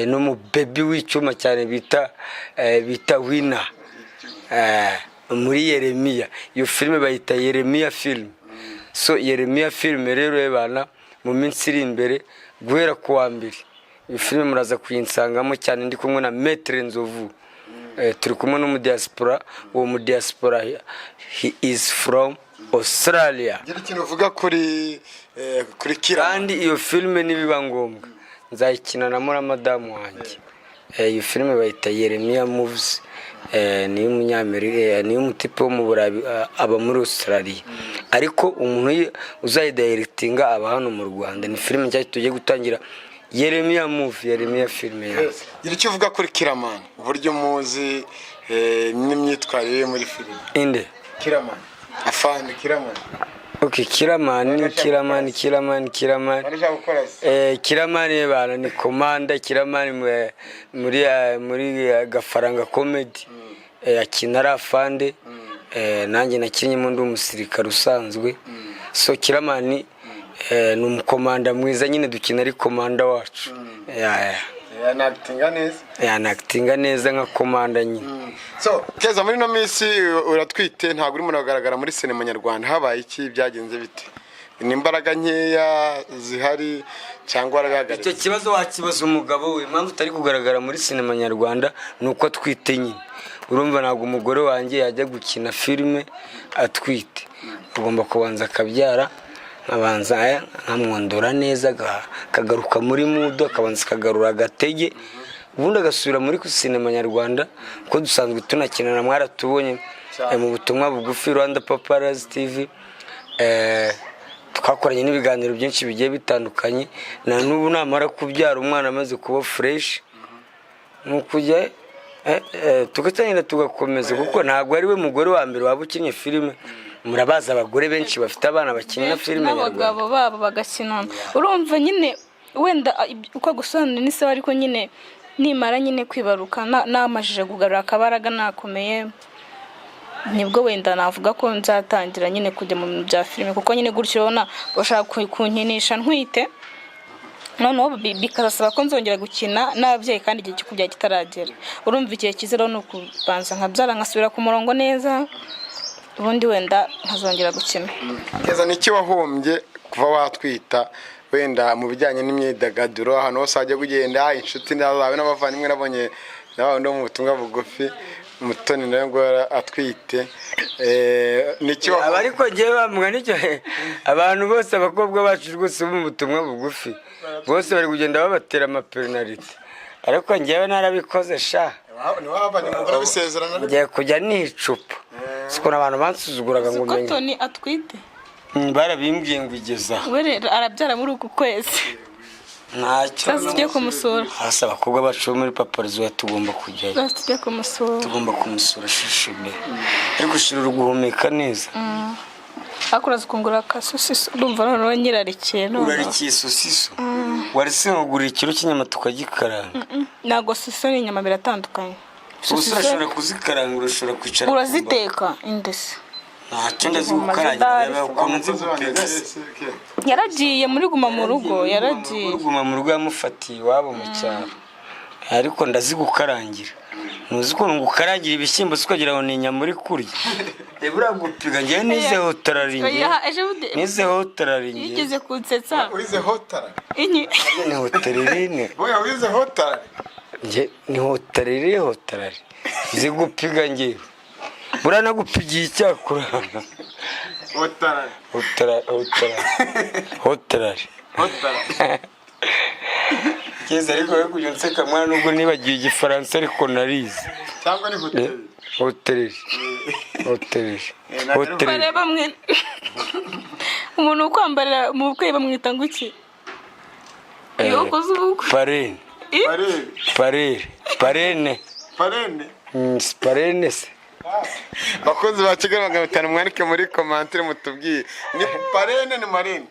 n'umubebi w'icyuma cyane bita Wina, muri Yeremiya. Iyo filime bayita Yeremiya filime. So Yeremiya filime rero ebana, mu minsi iri imbere, guhera ku wa mbere, iyo filime muraza kuyinsangamo cyane, ndi kumwe na Maître Nzovu. Turi kumwe n'umudiaspora. Uwo mudiaspora, he is from Australia. Gira ikintu uvuga kuri Kira. Kandi iyo filime nibiba ngombwa nzayikinanamo na madamu wanjye. Iyo filime bayita Yeremiya Movies, niyo umunyamerika, niyo umutipe wo mu Burayi, aba muri Australia, ariko umuntu uzayidirectinga aba hano mu Rwanda. Ni filime nshyashya tugiye gutangira, Yeremiya Movie, Yeremiya filime yanjye. Gira icyo uvuga kuri Kiramani, uburyo muzi, n'imyitwarire ye muri filime. Inde? Kiramani, afande Kiramani. Ok, Kiramani, Kiramani, Kiramani, Kiramani. Barashaka gukora se? Kiramani bana ni komanda. Kiramani muri Gafaranga Comedy, akina ari afande. Nanjye nakinnyemo ndi umusirikare usanzwe. So Kiramani ni umukomanda mwiza nyine, dukina ari komanda wacu. Ya. Yanakitinga neza. Yanakitinga neza nka komanda nyine. So Keza, muri ino minsi uratwite, ntabwo urimo uragaragara muri sinema nyarwanda. Habaye iki? Byagenze bite? Ni imbaraga nkeya zihari cyangwa warabihagaritse? Icyo kibazo wakibaza umugabo we. Impamvu utari kugaragara muri sinema nyarwanda ni uko atwite nyine. Urumva, ntabwo umugore wanjye yajya gukina filime atwite. Agomba kubanza akabyara, nkabanza nkamwondora neza, akagaruka muri mood, akabanza akagarura agatege, ubundi agasubira muri sinema nyarwanda, kuko dusanzwe tunakinana. Mwaratubonye mu butumwa bugufi, Rwanda Paparazzi TV. Twakoranye n'ibiganiro byinshi bigiye bitandukanye. Na n'ubu namara kubyara umwana amaze kuba fresh, ni ukujya tugatangira tugakomeza, kuko ntabwo ari we mugore wa mbere waba ukinnye filime. Murabazi abagore benshi bafite abana bakina filime nyarwanda. N'abagabo babo bagakinana. Urumva nyine wenda uko gusobanura ni sawa, ariko nyine nimara nyine kwibaruka, namajije kugarura akabaraga, nakomeye, nibwo wenda navuga ko nzatangira nyine kujya mu bintu bya filime, kuko nyine gutyo urabona bashaka kunkinisha ntwite, noneho bikazasaba ko nzongera gukina n'ababyeyi, kandi igihe cyo kubyara kitaragera. Urumva, igihe cyiza rero ni ukubanza nkabyara, nkasubira ku murongo neza, ubundi wenda nkazongera gukina. Keza, ni iki wahombye kuva watwita, wenda mu bijyanye n'imyidagaduro, ahantu hose wajya kugenda, inshuti zawe n'abavandimwe? Nabonye n'abandi bo mu butumwa bugufi, Mutoni nawe ngo atwite. Ni iki Aba wahombye? Ariko ngewe bamuga nicyo, abantu bose, abakobwa bacu rwose bo mu butumwa bugufi bose bari kugenda babatera amapenaliti, ariko ngewe narabikoze sha. Ntiwavanye umugore w'isezerano? Ngiye kujya nicupa, siko abantu bansuzuguraga ngo Ko menye. Toni atwite? Barabimbwiye ngo igeze aho. We rero arabyara muri uku kwezi. Ntacyo. Sasa tujye kumusura. Hasi abakobwa bacu bo muri Paparazzi tugomba kujyayo. Sasa tujye kumusura. Tugomba kumusura. Shishume, ariko ushira uri guhumeka neza. Ariko uraza kungura akasosiso, urumva noneho nyirarikiye noneho. Urarikiye sosiso? Wari sinkugurira ikiro cy'inyama tukagikaranga? Ntabwo sosiso n'inyama biratandukanye. Ubu se urashobora kuzikaranga? Urashobora kwicara ku mbago? Uraziteka indese. Ntacyo, ndazi gukarangira. Ukuntu nzi guteka se? Yaragiye muri guma mu rugo, yaragiye. Guma mu rugo yamufatiye iwabo mu cyaro, ariko ndazi gukarangira. Ntuzi ukuntu ngukarangira ibishyimbo se ukagira ngo ni inyama uri kurya? Reba, uragupiga. Ngewe nize hotorari, ngewe. Oya, ejo bundi Nize hotorari ngewe. yigeze kunsetsa. Wize hotara? Inyi. Ni hotererine. Oya, wize hotara? Nge ni hotorari, hotorari. Nzi gupiga ngewe, buriya nagupigiye icyakora. Hotara. Hotorari, hotorari, hotorari. Hotara. Keza, ariko we kujya unseka mwana, nubwo nibagiwe igifaransa ariko narize. Cyangwa ni hoteli? Hotereri, hotereri, hotereri. Bareba bamwe, umuntu ukwambarira mu bukwe bamwita ngo iki iyo ukoze ubukwe? Parrain. Parrain. Parrain, parraine. Parraine. Si parraine se? Bakunzi ba Kigali 500, mwandike muri commentaire mutubwiye, ni parrain, ni marraine?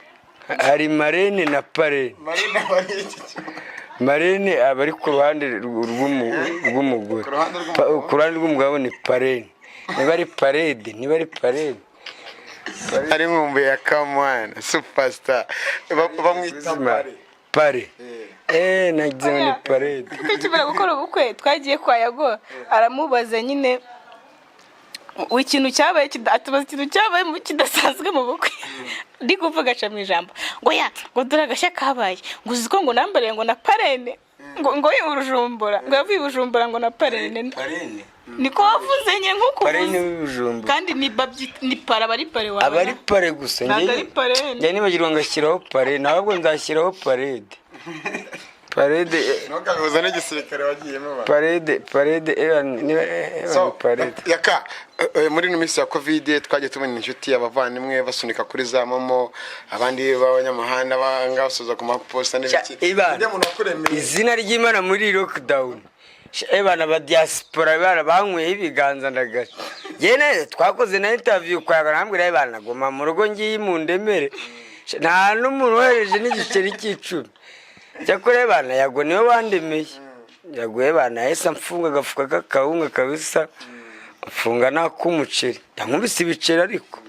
Hari marraine na parrain. Marraine aba ari iki kigo? Marraine aba ari ku ruhande rw'umugore. Ku ruhande rw'umugabo. Ku ruhande rw'umugabo ni parrain. Niba ari parade, niba ari parade. Ari nkumbuye ya kamwana superstar. Bamwita pare. Pare, nagize ngo ni parade. Tukimara gukora ubukwe twagiye kwa Yago, aramubaza nyine ikintu cyabaye atubaza ikintu cyabaye kidasanzwe mu bukwe. Ndi kuvuga aca mu ijambo ngo ya ngo dore agashya kabaye, ngo uzi ko ngo nambariye ngo na parrain, ngo ye Bujumbura, ngo yavuye i Bujumbura ngo na parrain. Parrain. Niko wavuze nyine nk'uko Parrain uvuze. w'Ibujumbura. Kandi ni ni para, aba ari pare wawe. Aba ari pare gusa. Ntabwo Njye ari parrain. Njye nibagirwa ngashyiraho pare, ntabwo nzashyiraho parade, parade. Ntukabihuza n'igisirikare wagiyemo ba. Parade, parade, niba So, parade. Yaka, muri ino minsi ya COVID twagiye tubona inshuti, abavandimwe basunika kuri za MoMo, abandi b'abanyamahanga banga basoza ku maposita n'ibiki. Ibana. Ujya muntu wakuremeye. Izina ry'Imana, muri iyi lockdown ebana ba diaspora bana bankweyeho ibiganza ndagara. Njye twakoze na interview kwa nambwira, ebana guma mu rugo, ngiye mu ndemere. Nta n'umuntu wohereje n'igiceri cy'icumi. Cyakora ebana Yago niwe wandemeye. Yago ebana yahise amfunga agafuka k'akawunga kabisa, mfunga n'ak'umuceri. Yankubise ibiceri, ariko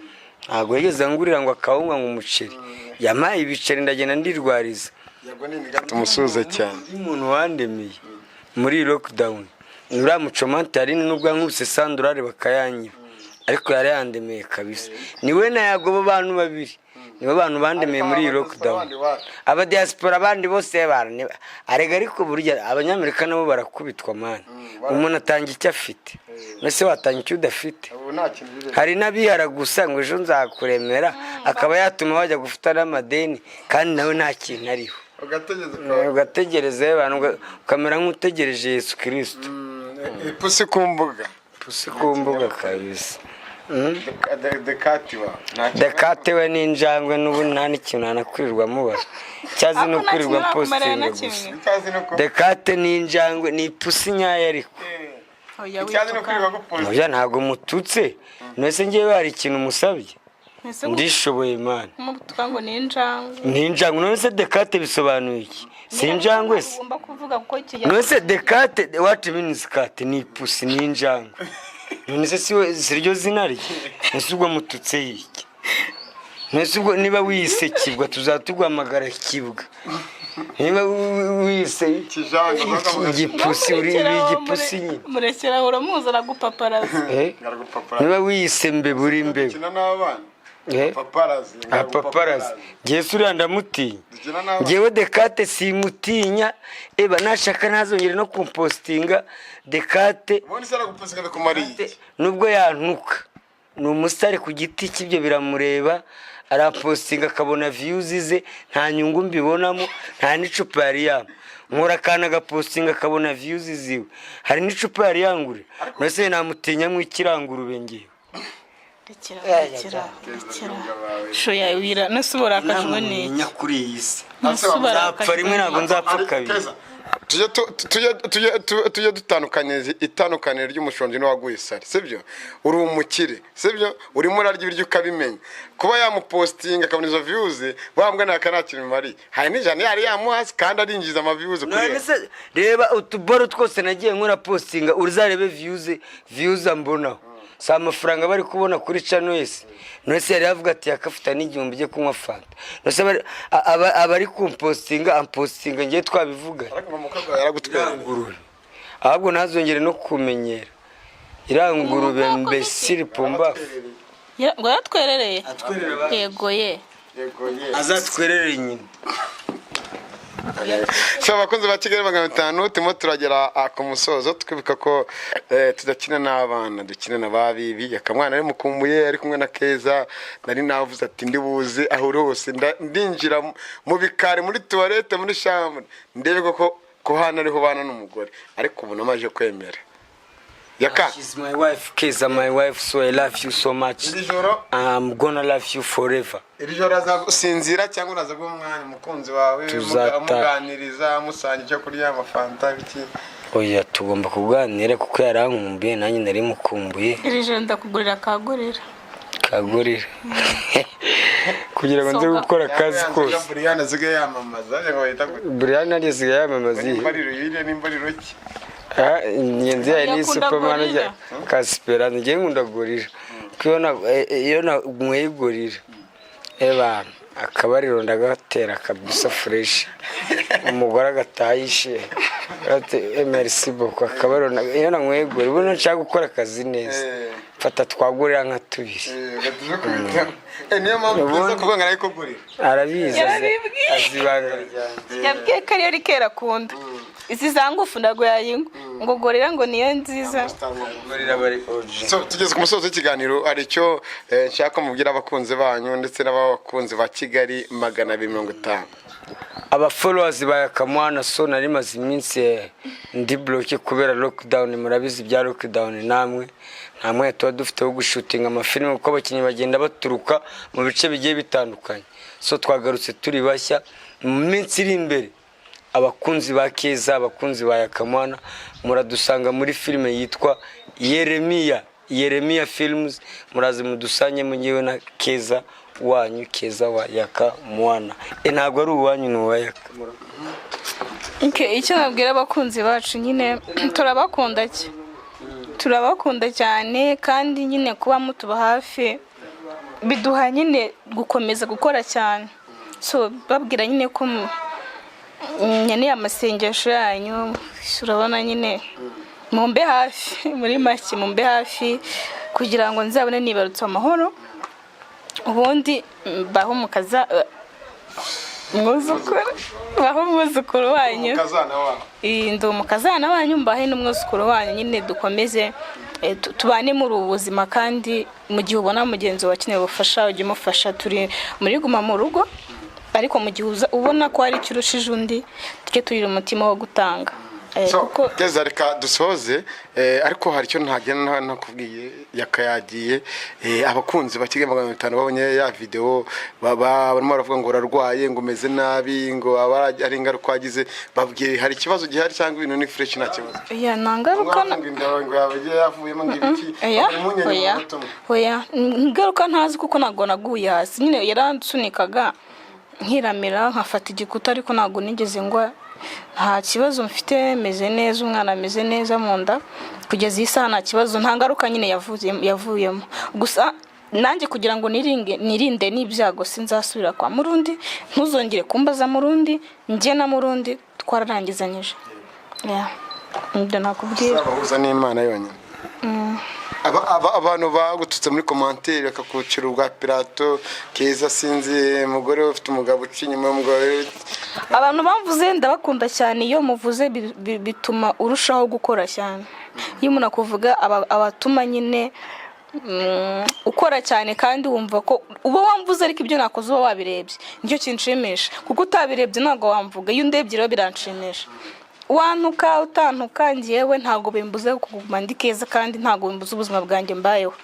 ntabwo yigeze angurira ngo akawunga ngo umuceri. Yampaye ibiceri ndagenda ndirwariza. Yago ni tumusuhuze cyane. Umuntu wandemeye muri iyi lockdown ni uriya mucomantari, nubwo yankubise sandurari bakayanyiba, ariko yari yandemeye kabisa. Niwe na Yago, abo bantu babiri. Nibo bantu bandemeye muri iyi lockdown. Aba diaspora abandi bose arega, ariko burya Abanyamerika nabo barakubitwa, man. Umuntu atanga icyo afite, mbese watanga icyo udafite? Ubu nta kintu biri. Hari n'abihara gusa ngo ejo nzakuremera, akaba yatuma bajya gufata n'amadeni kandi nawe nta kintu ariho. Ugategereza ukaba. Ugategereza abantu, ukamera nk'utegereje Yesu Kirisito. Ipusi ku mbuga. Pusi ku mbuga kabisa. Dekati wa Dekate we n'injangwe, n'ubu nta n'ikintu nanakwirirwa mubaza cyazi Ariko no nta kwirirwa kintu nakumarira na postinga gusa. kimwe. Icyazi no ku Dekate n'injangwe ni ipusi nyayo ariko. Oya, Icyazi no wituka. kwirirwa guposta. Oya, ntabwo mututse. Nese ngewe hari ikintu musabye? Ese Ndishoboye, man. kumutuka ngo ni injangwe? Ni injangwe. None se Dekate bisobanuye iki? Si injangwe se? Ugomba kuvuga kuko kijya. None se Dekate, what means cat? Ni ipusi, ni injangwe. None se si we, si ryo zina rye? Ese ubwo mututse iki? None se ubwo niba wiyise kibwa, tuzatuguhamagara kibwa? Niba wiyise Kijangwe. igipusi, uri igipusi nyine. Murekera, uramuzana gupaparaza. Eh? Ngaragupapara. Niba wiyise mbeba, uri imbeba. Dukina n'abana. Eh? Paparazi. Apaparazi, ngewe se uriya ndamutinya? Dukina n'abana. Ngewe Dekate simutinya. Eba nashaka ntazongere no kumpostinga Dekate. Ubundi se aragupostinga bikumariye iki? Nubwo yantuka, ni umusitari ku giti cy'ibyo biramureba. Arapostinga akabona views ze, nta nyungu mbibonamo, nta n'icupa yari yampa. Nkora akantu agapostinga akabona views ziwe, hari n'icupa yari yangurira. Mbese namutinya nk'ikirangurube ngewe? Rekera, rekera, rekera. Shoya wira nese uburakajwe n'iki? Ntamutinya kuri iyi si. Nese Nzapfa rimwe, ntabwo nzapfa kabiri. Keza, tujye dutandukanya itandukaniro ry'umushonji n'uwaguye isari, sibyo? Uri umukire, sibyo? Urimo urarya ibiryo ukabimenya. Kuba yamupostinga akabona izo views, wambwa nta nta kintu bimariye. Hari n'ijana yari yamuhasi kandi arinjiza amaviews kuri None se reba utuboro twose nagiye nkora postinga, uzarebe views ambonaho, si amafaranga bari kubona kuri channel yese? None se yari yavuga ati yakafata n'igihumbi cyo kunywa Fanta? None se abari kumpostinga, ampostinga ngiye twabivuga. Ariko ngo umukobwa wawe yaragutwerera. Irangurube, ahubwo ntazongere no kumenyera irangurube. Umukobwa Mbesiri pumbafu. Ngo yaratwerereye, yego ye. Yego ye. Azatwerere nyina. So abakunzi ba Kigali 500, turimo turagera ku musozo. Twibuka ko tudakina n'abana, dukina na ba bibi. Akamwana ari mukumbuye, ari kumwe na Keza. Nari navuze ati ndi buze aho uri hose, ndinjira mu bikari, muri toilette, muri chambre, ndebe koko ko hano ariho bana n'umugore. Ariko ubu namaje kwemera yaka. She's my wife, Keza, my wife, so I love you so much. Iri joro I'm gonna love you forever. Iri joro aza gusinzira cyangwa uraza guha umwanya umukunzi wawe? Tuzata- Muganiriza, musangira icyo kurya, amafanta, biki? Oya, tugomba kuganira kuko yarankumbuye, nanjye nari mukumbuye. Iri joro ndakugurira akagurira. Kagurira kugira ngo nze Soga. gukora akazi kose. Buriyani asigaye yamamaza ngo bahita gute? Brian ariyo asigaye yamamaza iyi. Nimba ari ruyire, nimba ari ruki. Ah, ingenzi yayo ni Akunda supermanager. gorilla. Kasipera, ngiye nkunda gorilla kuko iyo nanyweye gorilla, eba akabariro ndagatera kabisa fresh, umugore agataha yishe ati merci beaucoup. Akabariro iyo nanyweye gorilla, ubu nshaka gukora akazi neza, mfata twagurira nka tubiri. Gatuze kubitamo. Niyo mpamvu tuza kuvuga ngo arayikugurira. Arabizi, Yarabibwiye. azi ibanga ryanjye. Yabwiye ko ariyo rikera akunda, izi za ngufu ntabwo yayinywa, ngo gorira ngo niyo nziza. Gorilla bari OG. So tugeze ku musozo w'ikiganiro. Hari icyo nshaka mubwira abakunzi banyu ndetse n'abakunzi ba Kigali 250? Aba followers ba Yakamwana, so nari maze iminsi ndi bloqué kubera lockdown. Murabizi bya lockdown namwe, nta mwanya tuba dufite wo gushutinga amafilime kuko abakinnyi bagenda baturuka mu bice bigiye bitandukanye. So twagarutse turi bashya mu minsi iri imbere. Abakunzi ba Keza, abakunzi ba Yakamwana, muradusanga muri filime yitwa Yeremiya, Yeremiya Films. Muraze mudusanye ngewe na Keza wanyu, Keza wa Yaka Mwana. Ntabwo ari uwanyu, ni uwa Yaka. Okay, icyo nabwira abakunzi bacu nyine, turabakunda turabakunda cyane, kandi nyine kuba mutuba hafi biduha nyine gukomeza gukora cyane. So babwira nyine ko nkeneye amasengesho yanyu. Urabona nyine mumbe hafi, muri make mumbe hafi kugira ngo nzabone nibarutse amahoro. Ubundi baho umukaza mwuzukuru, baho umwuzukuru wanyu. Umukazana wawe. Ndi umukazana wanyu, mbahe n'umwuzukuru wanyu nyine, dukomeze tubane muri ubu buzima. Kandi mu gihe ubona mugenzi wawe akeneye ubufasha, ujye umufasha. Turi muri guma mu rugo, ariko mu gihe ubona ko hari icyo urushije undi, tujye tugira umutima wo gutanga. So kuko Keza, reka dusoze, ariko hari icyo ntagenda ntakubwiye. Yakayagiye abakunzi ba Kigali 500 babonye ya video, baba barimo baravuga ngo urarwaye, ngo umeze nabi, ngo aba ari ingaruka wagize. Babwiye, hari ikibazo gihari cyangwa ibintu ni fresh, nta kibazo? Oya, nta ngaruka. Umwana ngo inda ngo yaba yavuyemo, ngo ibiki. Oya. Bari impungenge mu Oya. mutima. Oya, ingaruka ntazi, kuko ntabwo naguye hasi nyine, yaransunikaga nkiramira nkafata igikuta, ariko ntabwo nigeze ngwa. Nta kibazo mfite, meze neza, umwana ameze neza mu nda kugeza iyi saha, nta kibazo, nta ngaruka nyine yavuyemo. Gusa nanjye kugira ngo nirinde n'ibyago, sinzasubira kwa Murundi. Ntuzongere kumbaza Murundi. Njye na Murundi twararangizanyije. Yeah. Ibyo nakubwira. Uzabahuza n'Imana yonyine. Abantu bagututse muri commentaire, bakakucira ubwa pirato, Keza sinzi umugore ufite umugabo uca inyuma y'umugore. Abantu bamvuze ndabakunda cyane. Iyo muvuze bituma urushaho gukora cyane. Iyo umuntu akuvuga aba atuma nyine ukora cyane, kandi wumva ko uba wamvuze ariko ibyo nakoze uba wabirebye. Nicyo kinshimisha, kuko utabirebye ntabwo wamvuga. Iyo undebye rero biranshimisha. Wantuka utantuka, njyewe ntabwo bimbuze kuguma ndi Keza, kandi ntabwo bimbuza ubuzima bwanjye mbayeho.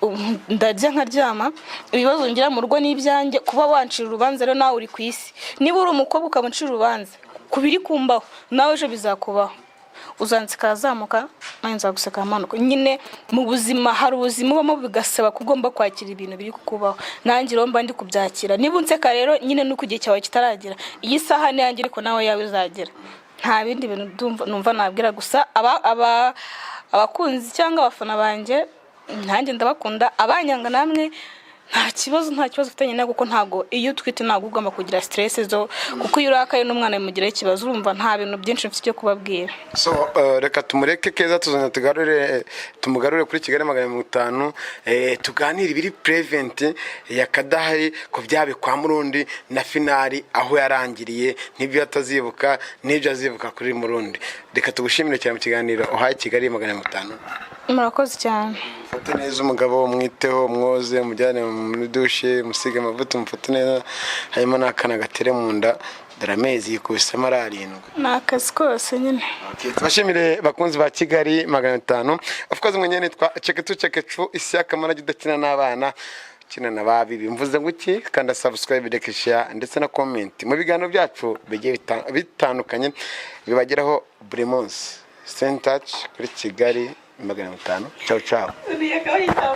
Ubu ndarya nkaryama, ibibazo ngira mu rugo ni ibyanjye. Kuba wancira urubanza rero, nawe uri ku isi, niba uri umukobwa ukaba uncira urubanza ku biri kumbaho, nawe ejo bizakubaho. Uzanseka azamuka, nanjye nzaguseka amanuka. Nyine mu buzima hari ubuzima ubamo, bigasaba ko ugomba kwakira ibintu biri kukubaho. Nanjye rero mba ndi kubyakira. Niba unseka rero nyine nuko igihe cyawe kitaragera. Iyi saha ni yanjye, ariko nawe yawe izagera. Nta bindi bintu numva nabwira, gusa abakunzi cyangwa abafana banjye, nanjye ndabakunda. Abanyanga namwe nta kibazo, nta kibazo ufitanye nawe, kuko ntabwo iyo utwite ntabwo ugomba kugira stress zo, kuko iyo urakaye n'umwana bimugiraho ikibazo. Urumva nta bintu byinshi mfite byo kubabwira. So reka tumureke Keza, tuzongera tugarure, tumugarure kuri Kigali 500, tuganire ibiri prevent ya kadahari ku byabe kwa Murundi na finale aho yarangiriye, n'ibyo atazibuka n'ibyo azibuka kuri Murundi. Reka tugushimire cyane mu kiganiro uhaye Kigali 500. Murakoze cyane. Mufate neza umugabo, mwiteho, mwoze, mujyane muri douche, musige amavuta, mufate neza, hanyuma n'akana gatere mu nda. Dore amezi yikubisemo ari 7. Ni akazi kose nyine. Tubashimire bakunzi ba Kigali 500. Of course, mwenyewe nitwa Ceketu Cekecu isi y'akamara. Udakina n'abana, ukina na babibi. Mvuze ngo iki? Kanda subscribe, like, share ndetse na comment mu biganiro byacu bigiye bitandukanye bibageraho buri munsi. Stay in touch kuri Kigali 500. Ciao ciao. Uriya akaba yitaba.